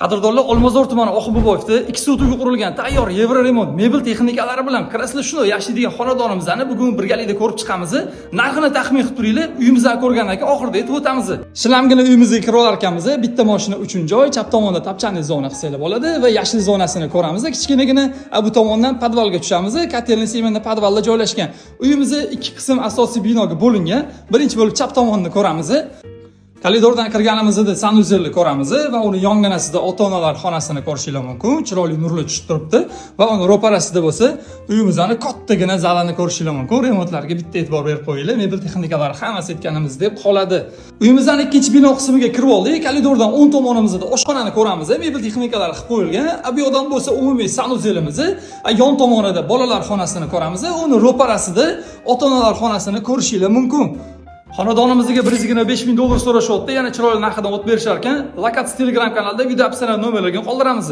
Qadrdonlar, Olmazor tumani Oqboboyevda 2 sotixga qurilgan tayyor евроремонт mebel texnikalari bilan kirasizlar, shunday yashaydigan xonadonimizni bugun birgalikda ko'rib chiqamiz. Narxini taxmin qilib turinglar, uyimizni ko'rgandan keyin oxirida aytib o'tamiz. Shinamgina uyimizga kirib olar ekanmiz, bitta mashina uchun joy, chap tomonda tapchani zona qilsanglar bo'ladi va yashil zonasini ko'ramiz. Kichkinagina bu tomondan podvalga tushamiz. Котельный именно podvalda joylashgan. Uyimiz ikki qism asosiy binoga bo'lingan. Birinchi bo'lib chap tomonni ko'ramiz. Koridordan kirganimizda санузел ni ko'ramiz va uni yonginasida ota-onalar xonasini ko'rishinglar mumkin. Chiroyli nurlar tushib turibdi va uni ro'parasida bo'lsa uyimizni kattagina zalini ko'rishinglar mumkin. Remontlarga bitta e'tibor berib qo'yinglar. Mebel texnikalari hammasi aytganimizdek qoladi. Uyimizni ikkinchi bino qismiga kirib oldik. Koridordan o'ng tomonimizda oshxonani ko'ramiz. Mebel texnikalari qilib qo'yilgan. Bu yoqdan bo'lsa umumiy санузел imiz, yon tomonida bolalar xonasini ko'ramiz. Uni ro'parasida ota-onalar xonasini ko'rishinglar mumkin. Xonadonimizga 125 ming dollar so'rashyapti, yana chiroyli narxidan o'tib berishar ekan. Lokatsiya Telegram kanalida, video описание nomerlarga qoldiramiz.